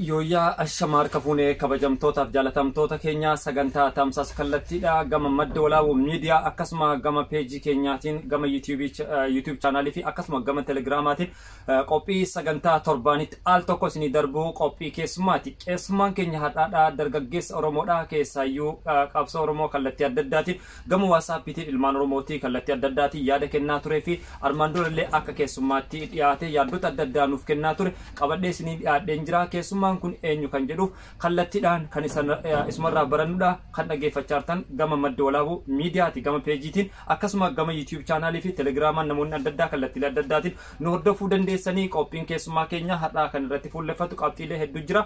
Yooyyaa ashamaa harka fuunee kabajamtootaaf jaalatamtoota keenya sagantaa tamsaasa kallattiidha gama madda walaabuu miidiyaa akkasuma gama peejii keenyaatiin gama yuutuub chaanaalii fi akkasuma gama telegiraamaatiin qophii sagantaa torbaanitti al tokko isinii darbu qophii keessummaati. Keessummaan keenya har'aadha dargaggeessa Oromoodha keessaayyuu qabsoo Oromoo kallattii adda addaatiin gama waasaappiitiin ilmaan Oromootii kallattii adda addaatiin yaada kennaa turee fi armaan durallee akka keessummaatti dhiyaate yaaddota adda addaa nuuf kennaa ture qabadhee isinii dhiyaadheen jira. Keessummaan kun eenyu kan jedhuuf kallattiidhaan kan isumarraa barannudha kan dhaggeeffachaa jirtan gama madda walaabuu miidiyaati gama peejiitiin akkasuma gama yuutuub chaanaalii fi telegiraamaan namoonni adda addaa kallattiilee adda addaatiin nu hordofuu dandeessanii qophiin keessummaa keenya har'aa kan irratti fuulleffatu qabxiilee hedduu jira.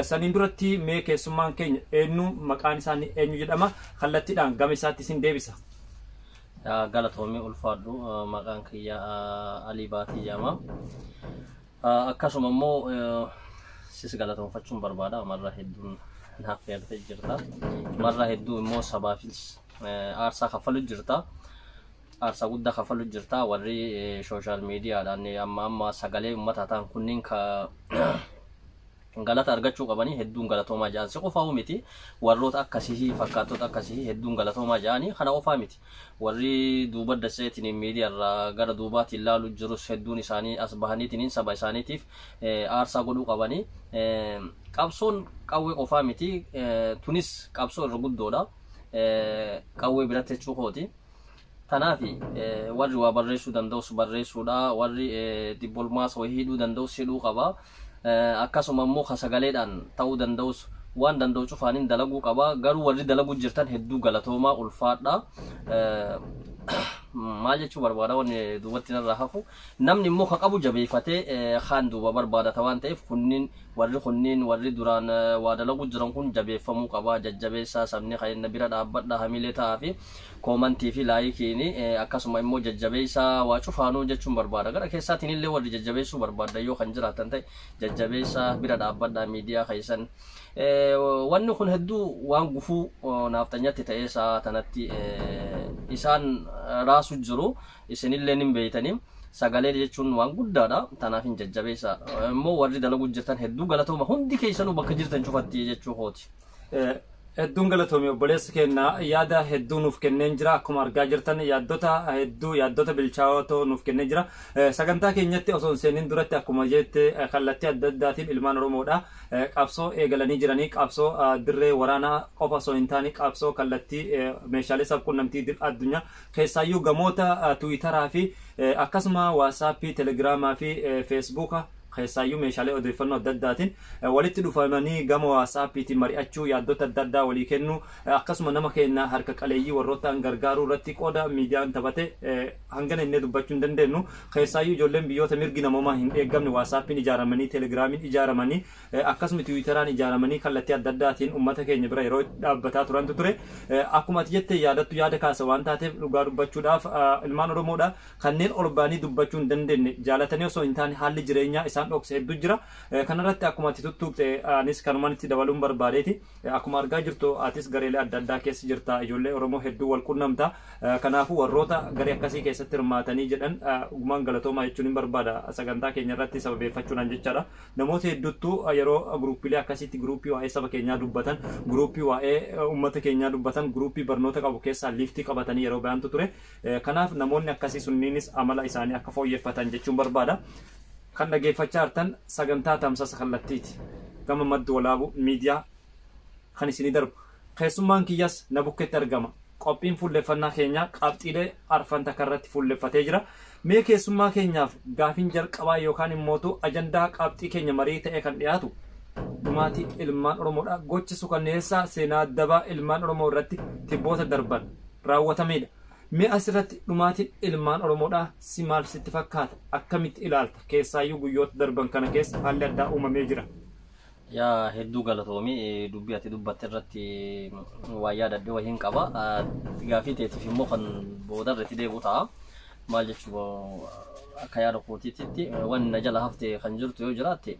Saniin duratti mee keessummaan keenya eenyu maqaan isaanii eenyu jedhama kallattiidhaan gama isaatti isin deebisa. Galatoomii ulfaadhu maqaan kiyya Alii Baatii jedhama. Akkasuma immoo sis galatoonfachuun barbaada marra hedduun naaf feertee jirta. Marra hedduu immoo sabaafis aarsaa kaffalu jirta. Aarsaa guddaa kaffalu jirta. Warri sooshaal miidiyaadhaan amma amma sagalee uummataa ta'an kunniin ka galata argachuu qabanii hedduun galatoomaa jedhan si qofaa miti warroota akkasii fakkaattota akkasii hedduun galatoomaa jedhanii kana qofaa miti warri duuba daseetiin miidiyaarraa gara duubaatiin ilaalu jirus hedduun isaanii as bahaniitiin saba isaaniitiif aarsaa godhuu qabanii qabsoon qawwee qofaa miti tunis qabsoo irra guddoodha qawwee biratti jechuu kooti. Kanaaf warri waa barreessuu danda'us barreessuudha warri dibbolmaas wayii hidhuu danda'us hidhuu qaba. Akkasuma immoo ka sagaleedhaan ta'uu danda'us waan danda'u cufaaniin dalaguu qaba. Garuu warri dalaguu jirtan hedduu galatoomaa ulfaadha. Maal jechuu barbaada wanni duubatti narraa hafu namni immoo ka qabu jabeeffatee kaan duuba barbaadata waan ta'eef kunniin warri kunniin warri duraan waa dalaguu jiran kun jabeeffamuu qaba. Jajjabeessaa sabni kan bira dhaabbadha hamilee ta'aa fi koomantii fi laayikiin akkasuma immoo jajjabeessaa waa cufaanuu jechuun barbaada. Gara keessaatiin illee warri jajjabeessuu barbaada yoo kan jiraatan ta'e jajjabeessaa bira dhaabbadha miidiyaa keessan. Wanni kun hedduu waan gufuu naaftanyatti ta'ee sa'a tanatti isaan raasu jiru isinillee nin beeytanii sagalee jechuun waan guddaadha. Tanaaf hin jajjabeessa immoo warri dalaguu jirtan hedduu galatooma hundi keessanuu bakka jirtan cufatti jechuu kooti. Hedduun galatoome obboleessa keenya yaada hedduu nuuf kenneen jira akkuma argaa jirtan yaaddota hedduu yaaddota bilchaatoo nuuf kennee jira. Sagantaa keenyatti osoo hin seenin duratti akkuma jette kallattii adda addaatiin ilmaan Oromoodha qabsoo eegalanii jiranii qabsoo dirree waraanaa qofa osoo hin taane qabsoo kallattii meeshaalee sabquunnamtii addunyaa keessaayyuu gamoota tiwiitaraa fi akkasuma waasaappii telegiraamaa fi feesbuuka keessaayyuu meeshaalee odeeffannoo adda addaatiin walitti dhufamanii gama waasaappiitiin mari'achuu yaaddota adda addaa walii kennuu akkasuma nama keenya harka qaleeyyii warroota gargaaruu irratti qooda miidiyaan taphate hangana innee dubbachuu hin dandeenyu keessaayyuu ijoolleen biyyoota mirgi namoomaa hin eeggamne waasaappiin ijaaramanii telegiraamiin ijaaramanii akkasuma tiwiitaraan ijaaramanii kallattii adda addaatiin uummata keenya bira yeroo dhaabbataa turantu ture akkuma ati jette yaadattu yaada kaasa waan taateef dhugaa dubbachuudhaaf ilmaan Oromoodha kanneen ol ba'anii dubbachuu hin dandeenye jaalatanii osoo hin taane haalli jireenyaa isaan dhokse hedduu jira. Kanarratti akkuma ati tuttuqxe anis kanumaan itti dabaluun barbaadeeti. Akkuma argaa jirtu atis gareelee adda addaa keessa jirta ijoollee Oromoo hedduu wal qunnamta. Kanaafuu warroota garee akkasii keessatti hirmaatanii jedhan dhugumaan galatoomaa jechuun hin barbaada sagantaa keenya irratti sababeeffachuudhaan jechaadha. Namoota hedduuttu yeroo guruupiilee akkasiitti guruupii waa'ee saba keenyaa dubbatan, guruupii waa'ee uummata keenyaa dubbatan, guruupii barnoota qabu keessaa liiftii qabatanii yeroo bayantu ture. Kanaaf namoonni akkasii sunniinis amala isaanii akka fooyyeffatan jechuun barbaada. Kan dhaggeeffachaa jirtan sagantaa tamsaasa kallattiiti. Gama madda walaabuu miidiyaa kan isinii darbu. Keessummaan kiyyas na bukkeetti argama. Qophiin fuulleffannaa keenyaa qabxiilee arfan takka irratti fuulleffatee jira. Mee keessummaa keenyaaf gaafiin jalqabaa yookaan immootu ajandaa qabxii keenya marii ta'e kan dhiyaatu dhumaatii ilmaan Oromoodha. Gochi sukanneessaa seenaa dabaa ilmaan Oromoo irratti tibboota darban raawwatamedha. Mee asirratti dhumaatiin ilmaan Oromoodha si maal sitti fakkaata? Akkamitti ilaalta? Keessaayyuu guyyoota darban kana keessa haalli addaa uumamee jira. Yaa hedduu galatoomii dubbii ati dubbatte irratti waa yaadadhe wayiin qaba. Gaafii teetiif immoo kan boodarra itti deebi'u ta'a. Maal jechuu, akka yaada kootiitti wanni na jala hafte kan jirtu yoo jiraatte,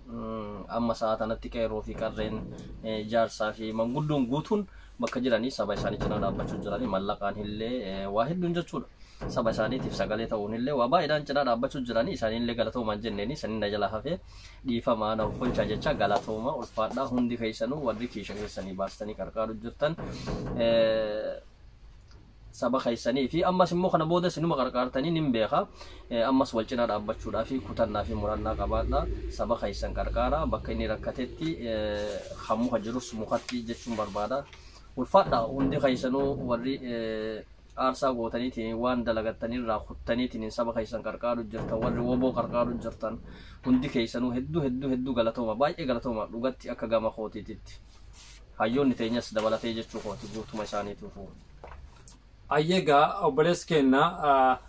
amma sa'a kanatti qeerroo fi qarreen, jaarsaa fi manguddoon guutuun bakka jiranii saba isaanii cinaa dhaabbachuu jiranii, mallaqaan illee waa hedduun jechuudha. Saba isaaniitiif sagalee ta'uun illee waa baay'eedhaan cinaa dhaabbachuu jiranii, isaaniillee galatoomaan jenneeni saniin na jala hafee dhiifamaa na uffolchaa jecha. Galatooma, ulfaadhaa, hundi keessanuu warri kiisha keessanii baastanii qarqaaru jirtan saba keessanii fi ammas immoo kana booda isinuma qarqaartanii nin beeka. Ammas wal cinaa dhaabbachuudhaa fi kutannaa fi murannaa qabaadha, saba keessan qarqaara, bakka inni rakkatetti kan muka jirus mukatti jechuun barbaada. Ulfaadha hundi keessanuu, warri aarsaa gootaniitiin waan dalagattaniirraa kuttaniitiin saba keessan qarqaaru jirtan, warri woboo qarqaaru jirtan hundi keessanuu hedduu hedduu hedduu galatooma, baay'ee galatooma dhugatti akka gama kootiititti, hayyoonni teenyas dabalatee jechuu kooti, guutuma isaaniitiifuu. Ayyeegaa obboleessi keenya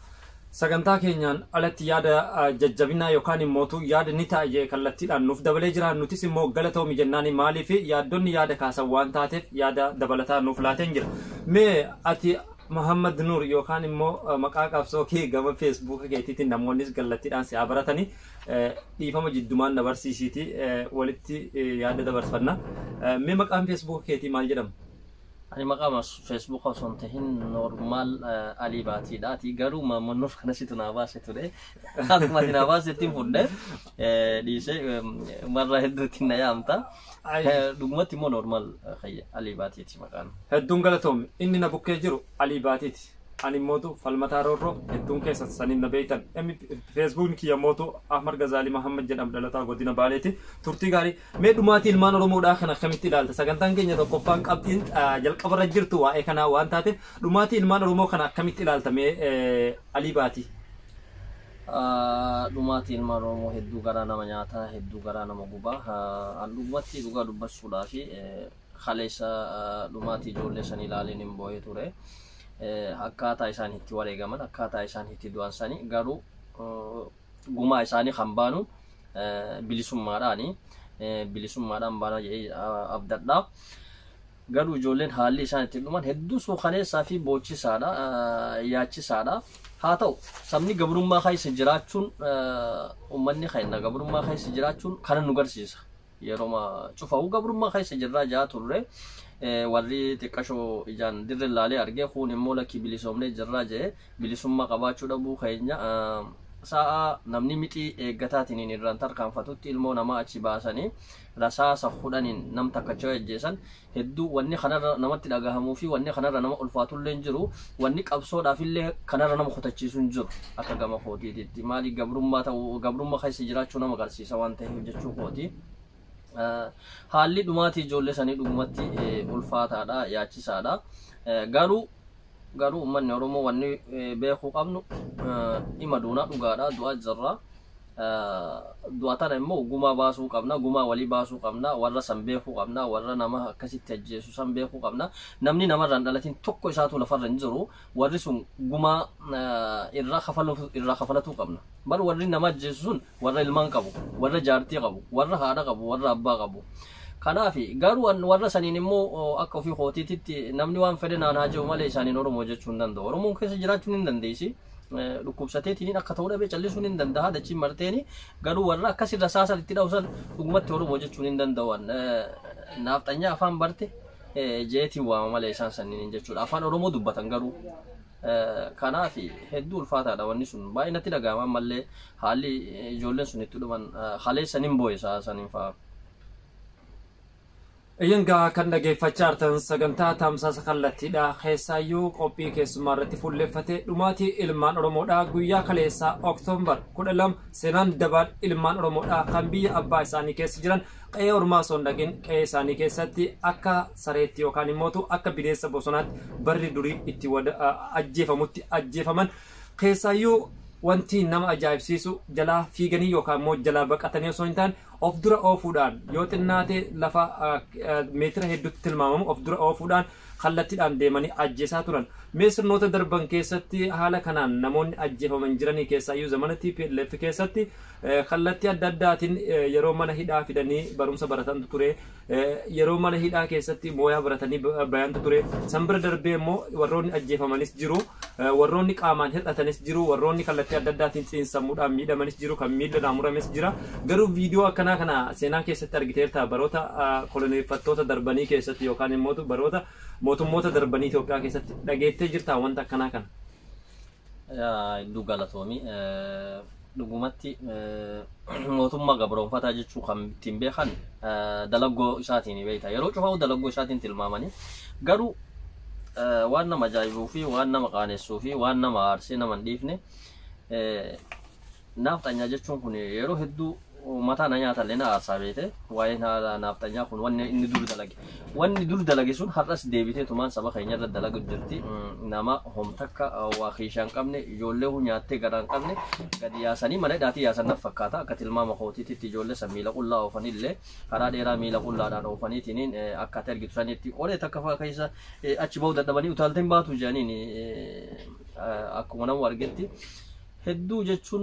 sagantaa keenyaan alatti yaada jajjabinaa yookaan immoo yaada ni ta'a kallattiidhaan nuuf dabalee jira. Nutis immoo galatoomi jennaan, maaliif yaaddonni yaada kaasan waan taateef yaada dabalataa nuuf laateen jira. Mee ati Muhammad Nur yookaan immoo maqaa qabsoo kee gama Feesbuuka keetiitiin namoonnis kallattiidhaan si haa baratanii, dhiifama jiddumaan na barsiisiiti walitti yaada dabarfanna. Mee maqaan Feesbuuka keetii maal jedhama? Ani maqaa Feesbuuka osoo hin tahin normal Alii Baatiidhaati. Garuu Maamman Nuur kanasitu naa baase ture. Akkuma ati naa baasetti fudhe dhiisee marra hedduutti na yaamta. Dhugumatti immoo normal Alii Baatiiti maqaan. Hedduun galatoomi. Inni na bukkee jiru Alii Baatiiti. Ani immootu Falmataa Roorroo, hedduun keessan saniin na beektan. Feesbuukni kiyya mootu Ahmad Gazaalii Mahammad jedhama, dhalataa godina Baaleeti. Turtii gaarii. Mee dhumaatii ilmaan Oromoodhaa kana akkamitti ilaalta? Sagantaan keenya tokkoffaan qabxiin jalqabarra jirtu waa'ee kanaa waan taateef, dhumaatii ilmaan Oromoo kana akkamitti ilaalta mee, Alii Baatii? Dhumaatii ilmaan Oromoo hedduu garaa nama nyaataa, hedduu garaa nama gubaa. An dhugumatti dhugaa dubbachuudhaa fi kaleessa dhumaatii ijoollee sanii ilaaliin hin boo'ee ture. Akkaataa isaan itti wareegaman, akkaataa isaan itti du'an sanii, garuu gumaa isaanii kan baanu bilisummaadhaani. Bilisummaadhaan baana jedhee abdadha. Garuu ijoolleen haalli isaan itti dhuman hedduu suukaneessaa fi boochisaadha, yaachisaadha. Haa ta'u, sabni gabrummaa keessa jiraachuun, uummanni keenya gabrummaa keessa jiraachuun kana nu garsiisa. Yeroo cufaa'u gabrummaa keessa jirraa jaa turre, warri xiqqashoo ijaan dirre laalee argee, kun immoo lakkii bilisoomnee jirraa jee, bilisummaa qabaachuu dhabuu keenya sa'a namni mixii eeggataatiin irraan tarkaanfatutti ilmoo namaa achi baasanii rasaasa 10n nam takkacha ajjeesan. Hedduu wanni kanarra namatti dhagahamuu fi wanni kanarra nama ulfaatullee hin jiru, wanni qabsoodhaaf illee kanarra nama kutachiisu hin jiru akka gama kootiititti. Maali, gabrummaa ta'uu, gabrummaa keessa jiraachuu nama agarsiisa waan ta'eef jechuu kooti. Haalli dhumaatii ijoollee sanii dhugumatti ulfaataadha, yaachisaadha. Garuu uummanni Oromoo wanni beekuu qabnu dhima duunaa dhugaadha, du'aa jirra. Du'a tana immoo gumaa baasuu qabna, gumaa walii baasuu qabna, warra san beekuu qabna, warra nama akkasitti ajjeesu san beekuu qabna. Namni namarraa hin dhalatin tokko isaatu lafarra hin jiru, warri sun gumaa irraa kafalatuu qabna. Bar warri nama ajjeesu sun warra ilmaan qabu, warra jaartii qabu, warra haadha qabu, warra abbaa qabu. Kanaaf garuu warra saniin immoo akka ofii kootiititti namni waan fedhe naan haa jiru malee isaaniin Oromoo jechuu hin danda'u. Oromoon keessa jiraachuun hin dandeessi. Dhukkubsateetiin akka ta'uu dhabee callisuun hin danda'a dachiin marteeni, garuu warra akkasirra saasan itti dhawsan dhugumatti Oromoo jechuun hin danda'an. Naafxanyaa afaan barte jeetiin waama malee isaan sanniin jechuudha. Afaan Oromoo dubbatan garuu. Kanaaf hedduu ulfaataadha wanni sun, baay'inatti dhaga'ama ammallee haalli ijoolleen sun itti dhuman. Haleessan hin boo'e saniin fa'a. Iyyangaa kan dhageeffachaa jirtan sagantaa tamsaasa kallattiidha. Keessaayyuu qophii keessummaa irratti fuulleeffatee dhumaatii ilmaan Oromoodha. Guyyaa kaleessaa Oktoobar 12 seenaan dabaan ilmaan Oromoodha kan biyya abbaa isaanii keessa jiran, qe'ee ormaa osoo hin dhaqin qe'ee isaanii keessatti akka sareetti yookaan immoo akka bineensa bosonaatti barri durii itti ajjeefamutti ajjeefaman. Keessaayyuu wanti nama ajaa'ibsiisu jalaa fiiganii yookaan immoo jalaa baqatanii osoo hin taane of dura oofuudhaan, yoo xinnaate lafa meetira hedduutti tilmaamamu of dura oofuudhaan kallattiidhaan deemanii ajjeesaa turan. Mee sirnoota darban keessatti haala kanaan namoonni ajjeefaman jiranii, keessaayyuu zamana TPLF keessatti kallattii adda addaatiin yeroo mana hidhaa fidanii barumsa baratantu ture. Yeroo mana hidhaa keessatti mooyaa baratanii bayantu ture. San bira darbee immoo warroonni ajjeefamanis jiru. Warroonni qaamaan hir'atanis jiru, warroonni kallattii adda addaatiin xiinsammuudhaan miidhamanis jiru, kan miila murames jira. Garuu viidiyoo akkanaa kana seenaa keessatti argiteerta baroota koloneeffattoota darbanii keessatti yookaan immoo baroota mootummoota darbanii Itoophiyaa keessatti dhageettee jirta wanta akkanaa kana. Hedduu galatoomii. Dhugumatti mootummaa gabroonfataa jechuu kan ittiin beekan dalaggoo isaatiin beekta. Yeroo cufaa'u dalaggoo isaatiin tilmaamanii garuu waan nama ajaa'ibuu fi waan nama qaanessuu fi waan nama aarsee nama hin dhiifne naafxanyaa jechuun kun yeroo hedduu mataa na nyaatallee na aarsaa beete. Waa'ee naafxanyaa kun wanni inni dur dalage, wanni dur dalage sun har'as deebitee tumaan saba keenya irra dalagu jirti. Nama homtakka waa kiishaa hin qabne, ijoollee nyaattee garaa hin qabne gadi yaasanii mana hidhaatii yaasan naf fakkaata. Akka tilmaama kootiitti ijoollee san miila qullaa oofanillee karaa dheeraa miila qullaadhaan oofaniitiin akka ati argitu sanitti qoree takka fa'aa keessa achi ba'uu dadhabanii utaalteen baatu jedhaniin akkuma nama argetti. Hedduu jechuun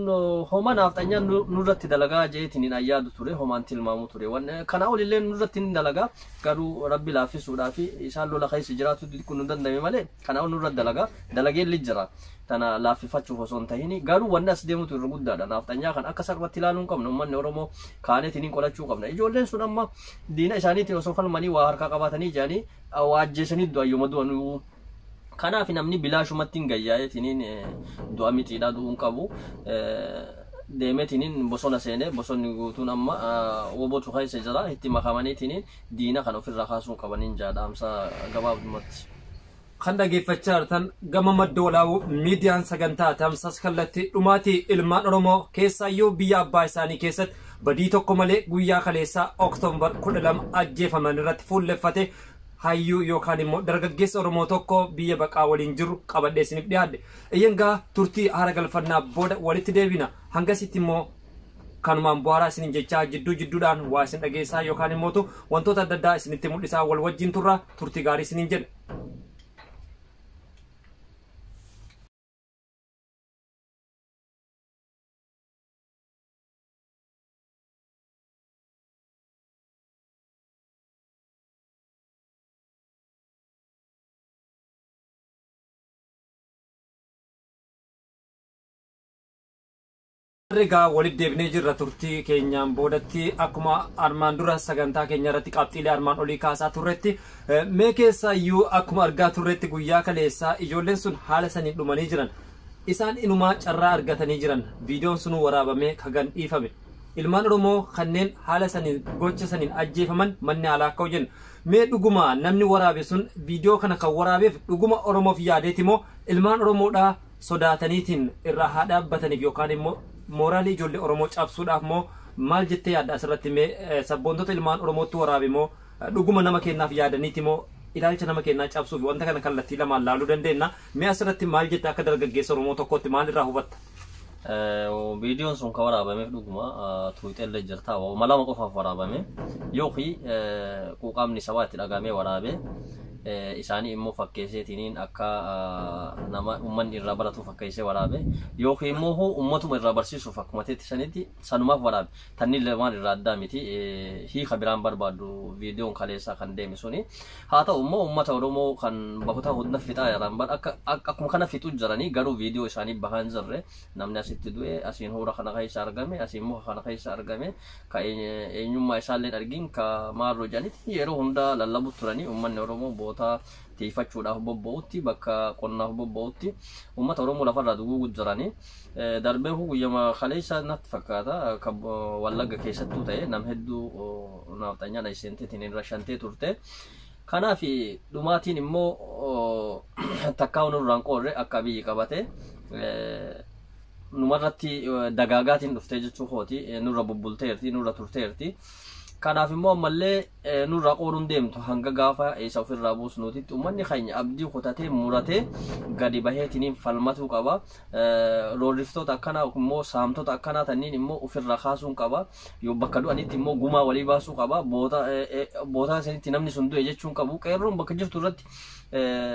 homa naafxanyaan nurratti dalagaa jeetiin hin ayyaadu ture, homaan tilmaamu ture. Kana olillee nurratti hin dalagaa, garuu rabbi laaffisuudhaa fi isaan lola keessa jiraatu kun nu dandame malee kana ol nurratti dalagaa dalageelli jira. Tana laaffifachuuf osoo hin tahin garuu wanni as deemutu irra guddaadha. Naafxanyaa kan akka salphatti ilaaluu hin qabnu, uummanni Oromoo kaaneetiin hin qolachuu qabna. Ijoolleen sun amma diina isaaniitiin osoo falmanii waa harkaa qabaatanii jedhanii waa ajjeesanii du'ayyuma du'anuu. Kanaaf namni bilaashumatti hin gayyaa'eetiniin du'a mitiidha du'uu hin qabu. Deemeetiniin bosona seenee bosonni guutuun amma wobotu keessa jira, itti makamaniitiniin diina kan ofirraa kaasuu qabaniin jaadhaamsa gabaabumatti. Kan dhageeffachaa jirtan gama madda walaabuu miidiyaan sagantaa tamsaas kallattii dhumaatii ilmaan Oromoo keessaayyuu biyya abbaa isaanii keessatti badii tokko malee guyyaa kaleessaa Oktoobar 12 ajjeefaman irratti fuulleffate hayyuu yookaan immoo dargaggeessa Oromoo tokko biyya baqaa waliin jiru qabadhee isiniif dhiyaadhe. Iyyangaa turtii haara galfannaa booda walitti deebina. Hangasitti immoo kanumaan bu'aaraa isiniin jechaa jidduu jidduudhaan waa isin dhageessaa yookaan immoo wantoota adda addaa isinitti mul'isaa wal wajjin turra, turtii gaarii isiniin jedha. Egaa walitti deebinee jirra turtii keenyaan boodatti. Akkuma armaan dura sagantaa keenya irratti qabxiilee armaan olii kaasaa turretti, mee keessaayyuu akkuma argaa turretti guyyaa kaleessaa ijoolleen sun haala saniin dhumanii jiran. Isaan inumaa carraa argatanii jiran, viidiyoon sunuu waraabamee kagan dhiifame. Ilmaan Oromoo kanneen haala saniin gocha saniin ajjeefaman manni alaa akka hojjennu. Mee dhuguma namni waraabe sun viidiyoo kana kan waraabeef dhuguma Oromoof yaadeeti moo ilmaan Oromoodhaa sodaataniitiin irraa haa dhaabbataniif yookaan immoo mooraalii ijoollee Oromoo cabsuudhaaf moo maal jettee yaadda asirratti? Mee sabboontota ilmaan Oromootti waraabe moo dhuguma nama kennaaf yaadaniiti moo ilaalcha nama kennaa cabsuuf? Wanta kana kallattii lamaan laaluu dandeenya. Mee asirratti maal jette, akka dargaggeessa Oromoo tokkotti maal irraa hubatta? Viidiyoon sun kan waraabameef dhuguma tuuxellee jirta. Waanuma lama qofaaf waraabame, yookiin quuqamni sabaa itti dhagamee waraabe, isaanii immoo fakkeesseetiniin akka nama uummanni irraa baratu fakkeessee waraabe, yookiin immoo uummatuma irraa barsiisuuf akkuma teetti sanitti sanumaaf waraabe. Tanni lamaan irraa addaa miti, hiika biraan barbaadu viidiyoon kaleessaa kan deeme suni. Haa ta'u immoo uummata Oromoo kan bakkoota hunda fixaa jiran akkuma kana fixuu jiranii, garuu viidiyoo isaanii bahaa hin jirre. Namni asitti du'e, asiin hoora kana keessa argame, asiin muka kana keessa argame, ka eenyummaa isaallee argin ka maarroo jedhanitti yeroo hunda lallabu turanii. Uummanni Oromoo boota tiifachuudhaaf bobba'utti, bakka qonnaaf bobba'utti uummata Oromoo lafarraa duguugu jiranii. Darbee guyyama kaleessa natti fakkaata kan Wallagga keessattuu ta'e nam hedduu naafxanyaan iseenteetiin irra shantee turte. Kanaaf dhumaatiin immoo takkaa nurraan qoorre akka biyyi qabate numarratti dagaagaatiin dhuftee jechuu kooti, nurra bubbulteerti, nurra turteerti. Kanaaf immoo ammallee nurra qooduun deemtu hanga gaafa isa ofirraa buusnuutitti uummanni keenya abdii kutatee muratee gadi baheetiniin falmatuu qaba. Roorriftoota akkanaa immoo saamtota akkanaa tanniin immoo ofirraa kaasuun qaba. Yoo bakka du'anitti immoo gumaa walii baasuu qaba. Bootaa sanitti namni sun du'e jechuun qabu. Qeerroon bakka jirtu irratti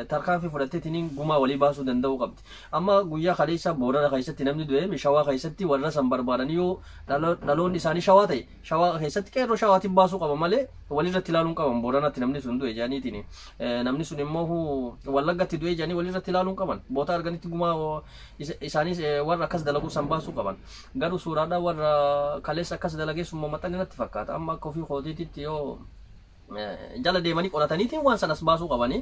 tarkaanfii fudhatteetiniin gumaa walii baasuu danda'uu qabdi. Amma guyyaa kaleessa Boorana keessatti namni du'e, Shawaa keessatti warra san barbaadanii yoo dhaloonni isaanii Shawaa ta'e, Shawaa keessatti qeerroo Shawaatiin baasuu qaba malee Walirratti ilaaluun qaban. Booranatti namni sun du'e jedhaniitiin, namni sun immoo Wallaggatti du'e jedhanii walirratti ilaaluun qaban. Boota arganitti gumaa isaanis warra akkas dalaguu san baasuu qaban. Garuu suuraadhaan warra kaleessa akkas dalagee sun maxxanee natti fakkaata. Amma akka ofii kootiitti yoo jala deemanii qorataniitiin waan sanas baasuu qabanii,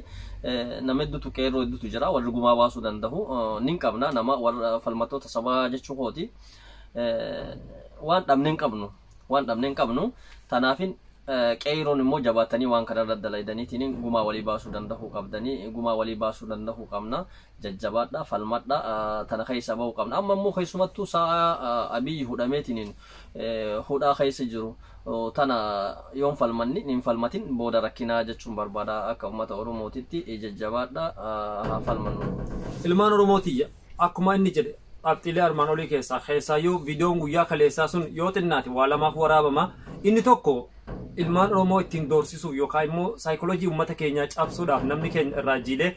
nama hedduutu, qeerroo hedduutu jira, warri gumaa baasuu danda'u nin qabna. Nama warra falmattoota sabaa jechuu kooti. Waan dhabne hin qabnu, waan dhabne hin qabnu. Tanaafin qeerroon immoo jabaatanii waan kanarra dalaydaniitiin gumaa walii baasuu danda'uu qabdanii, gumaa walii baasuu danda'uu qabna. Jajjabaadha, falmadha, tana keessa bahuu qabna. Amma immoo keessumattuu sa'a Abiyyi hudhameetiin hudhaa keessa jiru tana yoon falmanni hin falmatin booda rakkinaa jechuun barbaada. Akka uummata Oromootitti jajjabaadha, haa falmannu. Ilmaan Oromootiyya, akkuma inni jedhe qabxiilee armaan olii keessaa keessaayyuu viidiyoon guyyaa kaleessaa sun yoo xinnaate waa lamaaf waraabama. Inni tokko ilmaan Oromoo ittiin doorsisuuf yookaan immoo saayikooloojii uummata keenyaa cabsuudhaaf, namni keenya irraa jiilee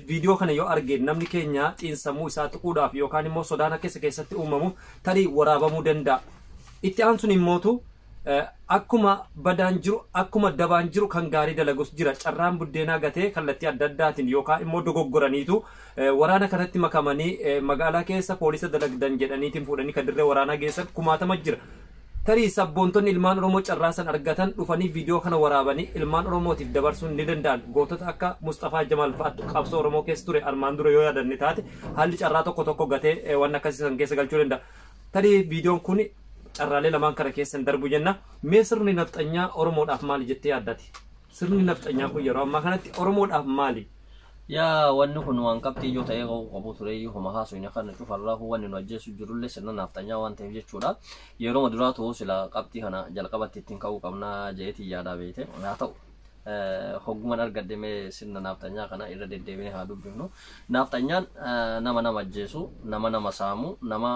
viidiyoo kana yoo arge namni keenya xiinsammuu isaa tuquudhaaf yookaan immoo sodaan akka isa keessatti uumamuuf tarii waraabamuu danda'a. Itti aansuun immootu akkuma badaan jiru, akkuma dabaan jiru, kan gaarii dalagus jira. Carraan buddeenaa gatee kallattii adda addaatiin yookaan immoo dogoggoraniitu waraana kanatti makamanii magaalaa keessa poolisa dalagdan jedhaniitiin fuudhanii kan dirree waraanaa geessan kumaatama jira. Tarii sabboontonni ilmaan Oromoo carraa san argatan dhufanii viidiyoo kana waraabanii ilmaan Oromootiif dabarsuun ni danda'an. Gootota akka Mustafaa Jamaal fa'aatu qabsoo Oromoo keessa ture armaan dura yoo yaadanne taate, haalli carraa tokko tokko gatee waan akkasii san keessa galchuu danda'a. Tarii viidiyoon kun carraalee lamaan kana keessa hin darbu jenna. Mee sirni nafxanyaa Oromoodhaaf maali jettee yaaddati? Sirni nafxanyaa kun yeroo ammaa kanatti Oromoodhaaf maali? Yaa, wanni kun waan qabxii ijoo ta'ee qabu ture iyyuu homa haasofne kana cufarraa. Wanni nu ajjeesu jirullee sirna nafxanyaa waan ta'eef jechuudha. Yeroo duraa ta'uu sila qabxii kana jalqabatti ittiin ka'uu qabnaa jeetii yaadaa beekte. Haa ta'u, hogguman argadde mee sirna nafxanyaa kana irra deddeebinee haa dubbifnu. Nafxanyaan nama nama ajjeesu, nama nama saamu, nama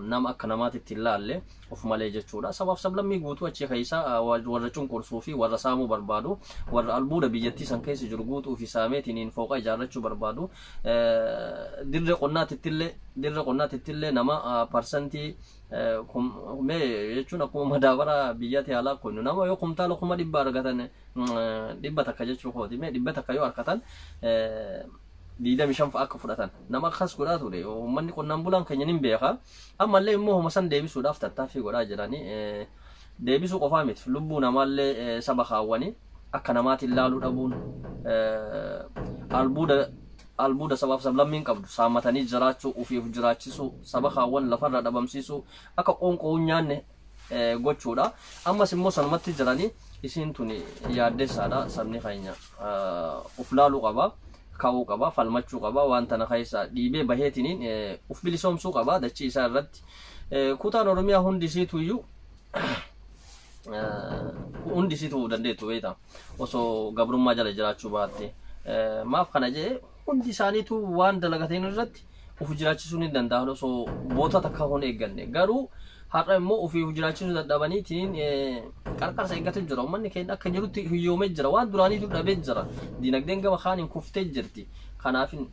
nama akka namaatti hin laalle of malee jechuudha. Sabaaf sablammii guutuu achi keessa warra cunqursuu fi warra saamuu barbaadu, warra albuuda biyyattii san keessa jiru guutuu fi saameetiin fooqa ijaarrachuu barbaadu. Dirree qonnaatittillee nama parsantii mee jechuun akkuma madaabara biyyatti haalaa kun nama yoo kumtaala 100,000 argatan, 100 jechuu kooti, mee 100 yoo argatan 25 fa'a akka fudhatan nama akkas godhaa ture. Uummanni qonnaan bulaan keenya ni beeka. Ammallee immoo homa san deebisuudhaaf tattaaffii godhaa jiranii. Deebisuu qofaa miti, lubbuu namaallee saba kaawwanii akka namaatiin laaluu dhabuun, albuuda sabaaf sablammiin qabdu saammatanii jiraachuu, ofiif jiraachisuu, saba kaawwan lafarra dhabamsiisuu, akka qoonqoo nyaanne gochuudha. Ammas immoo sanumatti jiranii. Isiin tun yaaddessaadha. Sabni keenya uf laaluu qaba, ka'uu qaba, falmachuu qaba. Waan tana keessa dhiibee baheetiniin uf bilisoomsuu qaba dachii isaa irratti. Kutaan Oromiyaa hundi isiituyyuu, hundi isiituu dandeettu beekta, osoo gabrummaa jala jiraachuu baatte. Maaf kana jee? Hundi isaaniitu waan dalagateen irratti uf jiraachisuu ni danda'an osoo boota takka hin eegganne. Garuu har'a immoo ofii uf jiraachisuu dadhabaniitiin qarqarsa eeggatu jira. Uummanni keenya akka jirutti hiyyoomee jira, waan duraaniitu dhabee jira, dinagdeen gama kaaniin kuftee jirti. Kanaafin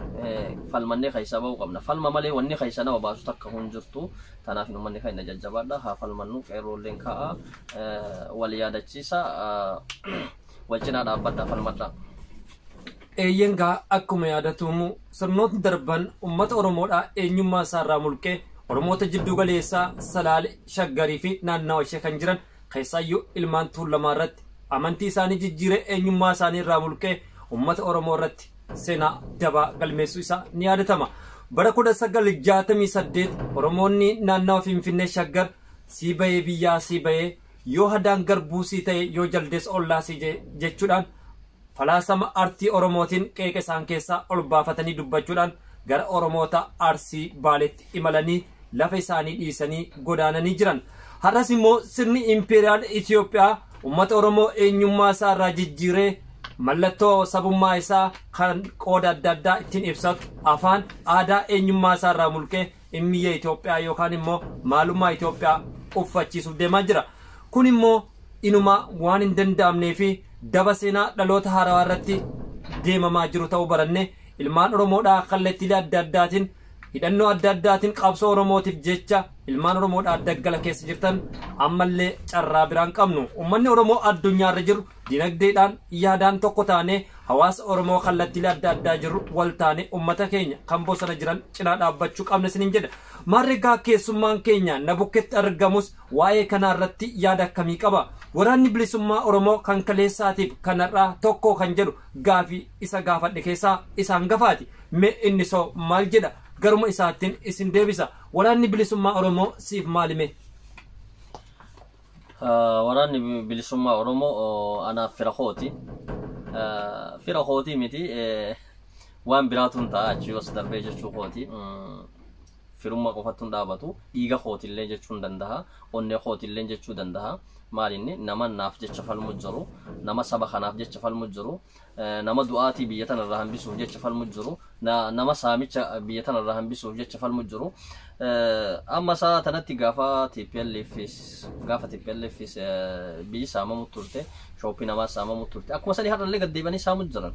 falmannee keessa bahuu qabna. Falma malee wanni keessa nama baasu takka hin jirtu. Kanaafin uummanni keenya jajjabaadha, haa falmannu. Qeerroolleen ka'a, wal yaadachiisa, wal cinaa dhaabbadha, falmadha. Eeyyen gaa, akkuma yaadatamu sirnootni darban uummata Oromoodhaa eenyummaa isaarraa mulqee Oromoota jidduu galeessaa Salaale, Shaggarii fi naannawa ishee kan jiran, keessaayyuu ilmaan Tuulamaa irratti amantii isaanii jijjiiree eenyummaa isaanii irraa mulqee uummata Oromoo irratti seenaa dabaa galmeessuu isaa ni yaadatama. Bara 1968 Oromoonni naannawa Finfinnee Shaggar sii bahee biyyaa sii bahee, yoo hadaan garbuu sii ta'e, yoo jaldees ollaa sii jechuudhaan falaasama artii Oromootiin qeeqa isaan keessaa ol baafatanii dubbachuudhaan gara Oromoota Arsii Baaleetti imalanii lafa isaanii dhiisanii godaananii jiran. Har'as immoo sirni Impeeriyaal Itoophiyaa uummata Oromoo eenyummaa isaa irraa jijjiiree mallattoo sabummaa isaa kan qooda adda addaa ittiin ibsatu, afaan, aadaa, eenyummaa isaa irraa mulqee immiyya Itoophiyaa yookaan immoo maalummaa Itoophiyaa uffachiisuuf deemaa jira. Kun immoo inuma waan hin danda'amnee fi daba seenaa dhaloota haarawaa irratti deemamaa jiru ta'uu baranne, ilmaan Oromoodhaa kallattiilee adda addaatiin, hidhannoo adda addaatiin qabsoo Oromootiif jecha Ilmaan Oromoodhaa daggala keessa jirtan ammallee carraa biraan qabnu. Uummanni Oromoo addunyaarra jiru dinagdeedhaan yaadaan tokko taanee hawaasa Oromoo kallattiilee adda addaa jiru wal taanee uummata keenya kan bosona jiran cinaa dhaabbachuu qabna isiniin jedha. Maarreegaa keessummaan keenya na bukketti argamus waa'ee kanarratti yaada akkamii qaba? Waraanni bilisummaa Oromoo kan kaleessaatiif kanarraa tokko kan jedhu gaafii isa gaafadhe keessaa isaan gafaati. Mee inni soo maal jedha? Garuma isaattiin isin deebisa. Waraanni bilisummaa Oromoo siif maalime? Waraanni bilisummaa Oromoo anaaf fira kooti. Fira kootii miti, waan biraatu hin ta'a achii as darbee jechuu kooti. Firummaa qofattu hin dhaabatu. Dhiiga kootillee jechuu hin danda'a. Onnee kootillee jechuu danda'a. Maalinni nama naaf jecha falmu jiru, nama saba kanaaf jecha falmu jiru, nama du'aatii biyya tanarraa hambisuuf jecha falmu jiru, nama saamicha biyya tanarraa hambisuuf jecha falmu jiru. Amma isaa tanatti gaafa TPLFis biyyi saamamu turte, shooppii namaa saamamu turte. Akkuma sanii har'allee gaddeebanii saamu jiran.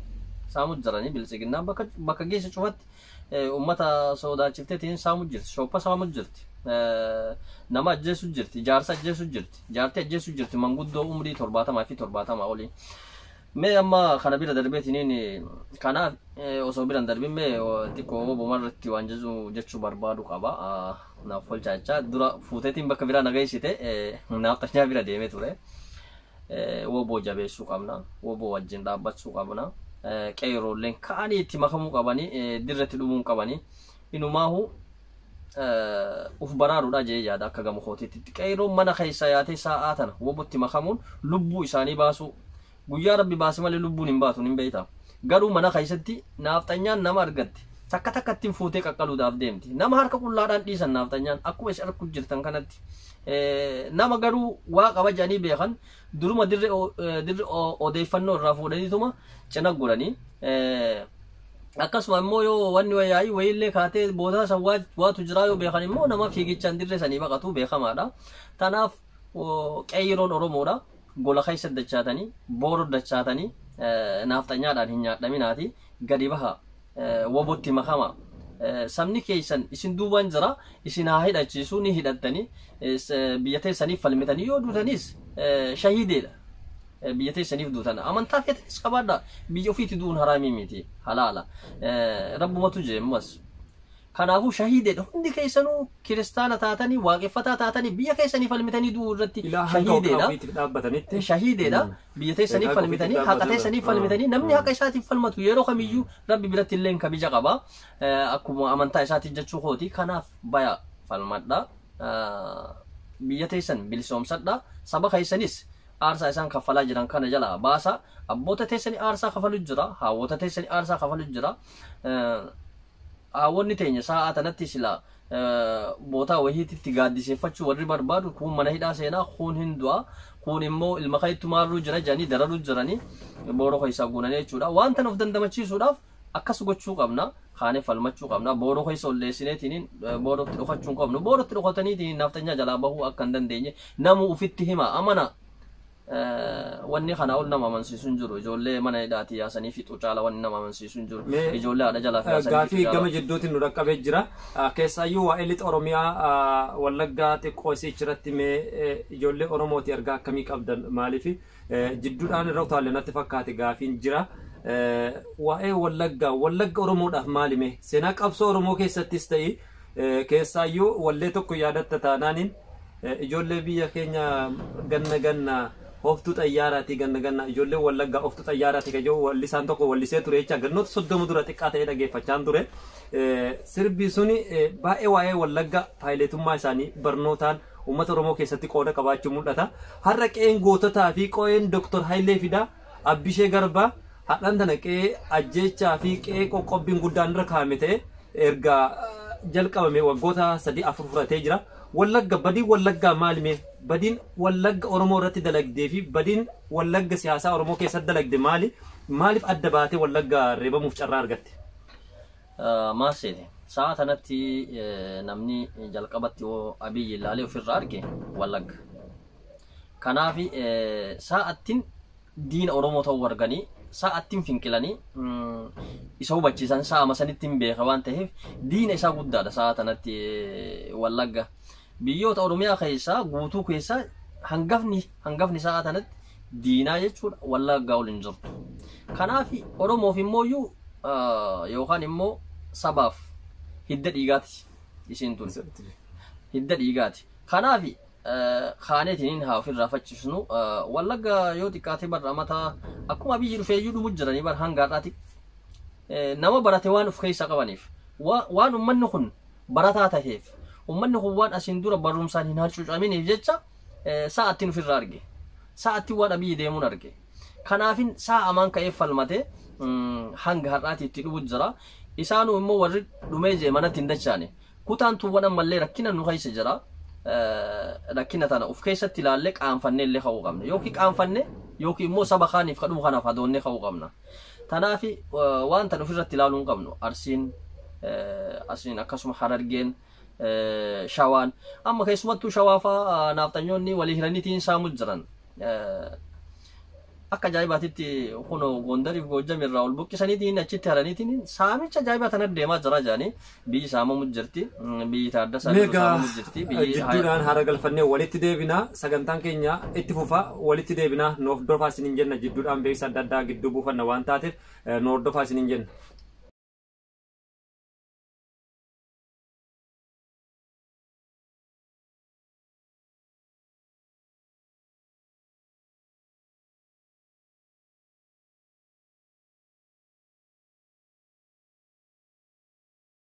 Saamu jiranii bilisiginnaan bakka geesse cufatti uummata sodaachifteetiin saamu jirti, shooppa saamu jirti. Nama ajjeesu jirti, jaarsa ajjeesu jirti, jaartii ajjeesu jirti, manguddoo umrii 70 fi 70 olii. Mee amma kana bira darbeetiniin kanaaf osoo bira hin darbin mee xiqqoo bomarratti waan jechuu barbaadu qaba. Naaf olchaa dura fuuteetiin bakka biraa nageessite naaf xashaa bira deemee ture. Woboo jabeessuu qabna, woboo wajjin dhaabbachuu qabna. Qeerroolleen ka'anii itti makamuu qabanii, dirratti dhumuu qabanii. Inumaahu uf baraaruudha jee yaada akka gama kootiitti. Qeerroon mana keessa yaatee sa'aa tana wobotti makamuun lubbuu isaanii baasuu. Guyyaa rabbi baase malee lubbuun hin baatu hin beektaa. Garuu mana keessatti naafxanyaan nama argatte takka takka ittiin fuutee qaqqaluudhaaf deemti. Nama harka qullaadhaan dhiisan naafxanyaan akkuma isin arguu jirtan kanatti. Nama garuu waa qaba jedhanii beekan duruma dirre odeeffannoo irraa fuudhaniituma cina godhanii. Akkasuma immoo yoo wanni wayaayii wayiillee kaatee boodaa san waatu jiraa yoo beekan immoo nama fiigichaan dirree sanii baqatu beekamaadha. Tanaaf qeerroon Oromoodha. Gola keessa dachaatanii, booroo dachaatanii naafxanyaadhaan hin nyaadhaminaati. Gadi baha wobotti makama. Sabni keessan isin duubaan jira, isin haa hidhachiisu ni hidhattanii biyya teessaniif falmitanii yoo duutanis shahiideedha. Biyya teessaniif duutan amantaa feetanis qabaadha. Biyya ofiitti du'uun haraamii miti, halaala. Rabbumatu jee ammas. Kanaafuu shahiideedha. Hundi keessanuu kiristaana taatanii waaqeffataa taatanii biyya keessanii falmitanii du'uu irratti shahiideedha. Shahiideedha. Biyya teessanii falmitanii haqa teessanii falmitanii namni haqa isaatiif falmatu yeroo kamiyyuu rabbi biratti illee kabija qaba. Akkuma amantaa isaatiif jechuu kooti. Kanaaf baya falmadha. Biyya teessan bilisoomsadha. Saba keessanis aarsaa isaan kaffalaa jiran kana jala baasa. Abboota teessanii aarsaa kafalu jira. Haawwota teessanii aarsaa kafalu jira. Haawwonni teenya sa'a tanatti sila bootaa wahiititti gaaddiseeffachuu warri barbaadu kun mana hidhaa seenaa, kun hin du'a, kun immoo ilma keetti maarruu jira jedhanii dararuu jiranii booroo keessaa guunanii jechuudha. Waan tan of dandamachiisuudhaaf akkas gochuu qabna. Kaanee falmachuu qabna. Booroo keessa olleessineetiin boorootti dhokachuu hin qabnu. Boorootti dhokataniitiin naafxanyaa jalaa bahuu akka hin dandeenye namu ufitti hima amana. Wanni kana ol nama amansiisu hin jiru. Ijoollee mana hidhaati yaasanii fixuu caala wanni nama amansiisu hin jiru. Ijoollee haadha jalaa fi yaasanii Gaafii gama jidduutiin nu dhaqqabee jira. Keessaayyuu waa'ee lixa Oromiyaa Wallaggaa xiqqoo isii achirratti mee ijoollee Oromooti ergaa akkamii qabdan maaliif jidduudhaan irra utaalle natti fakkaate gaafiin jira. Waa'ee Wallaggaa Wallagga Oromoodhaaf maalime seenaa qabsoo Oromoo keessattis ta'e keessaayyuu wallee tokko yaadatta taanaaniin ijoollee biyya keenya ganna ganna Ooftuu xayyaaraatii ganna ganna ijoolleen Wallaggaa ooftuu xayyaaraatii kan jedhu wallisaan tokko wallisee ture jecha gannoota 30 dura xiqqaa ta'ee dhageeffachaan ture. Sirbi suni baay'ee waa'ee Wallagga paayileetummaa isaanii barnootaan uummata Oromoo keessatti qooda qabaachuu mul'ata. Har'a qe'een goototaa fi qe'een Dr. Hayilee Fidaa Abbishee Garbaa hadhaan tana qe'ee ajjeechaa fi qe'ee qoqqobbiin guddaan irra kaa'ame ta'e erga jalqabame waggoota 3-4 fudhatee jira. Wallagga badiin Wallaggaa maalime? Badiin Wallagga Oromoo irratti dalagdee fi badiin Wallagga siyaasaa Oromoo keessatti dalagde maali? Maaliif adda baatee Wallagga reebamuuf carraa argatte? Maal seete? Sa'a tanatti namni jalqabatti yoo Abiyyi ilaalee ofirraa arge Wallagga. Kanaaf sa'attiin diina Oromoo ta'uu arganii sa'attiin finqilanii isa hubachiisan sa'ama sanitti hin beeka waan ta'eef diina isaa guddaadha sa'a tanatti Wallagga. Biyyoota Oromiyaa keessaa guutuu keessaa hangafni sa'a tanatti diinaa jechuudha Wallaggaa ol hin jirtu. Kanaaf Oromoof immoo yookaan immoo sabaaf hidda dhiigaati isiin tun. Hidda dhiigaati. Kanaaf kaaneetiin haa ofirraa faccifnu. Wallagga yoo xiqqaate barra mataa akkuma biyyi dhufeeyyuu dhumu jiranii bar hanga har'aati. Nama barate waan of keessaa qabaniif, waan uummanni kun barataa taheef, uummanni kun waan asiin dura barumsaan hin hacuucaminiif jecha sa'attiin ofirraa arge. Sa'attiin waan Abiyyi deemuun arge. Kanaafin sa'a amaan ka'ee falmatee hanga har'aati itti dhumu jira. Isaanuu immoo warri dhumee jee manatti hin dachaane. Kutaan tuuwwan ammallee rakkina nu keessa jira. Rakkina tana of keessatti ilaallee qaanfannee illee ka'uu qabna. Yookiin qaanfannee yookiin immoo saba kaaniif kadhuu kanaaf hadoonnee ka'uu qabna. Kanaaf waan tan ofirratti ilaaluu hin qabnu. Arsiin, asiin akkasuma Harargeen, Shawaan, amma keessumattuu Shawaa fa'aa naafxanyoonni walii hiraniitiin saamu jiran. Akka ajaa'ibaatitti kunoo Gondariif Goojjam irraa ol buqqisaniitiin achitti haraniitiin saamicha ajaa'ibaa tana deemaa jira jedhanii biyyi saamamu jirti. Biyyi Taaddasaa Meegaa saamamu jirti. Biyyi jidduudhaan haara galfannee walitti deebinaa, sagantaan keenya itti fufa, walitti deebinaa, nu hordofaa isiniin jenna. Jidduudhaan beeksisa adda addaa gidduu buufanna waan taateef nu hordofaa isiniin jenna.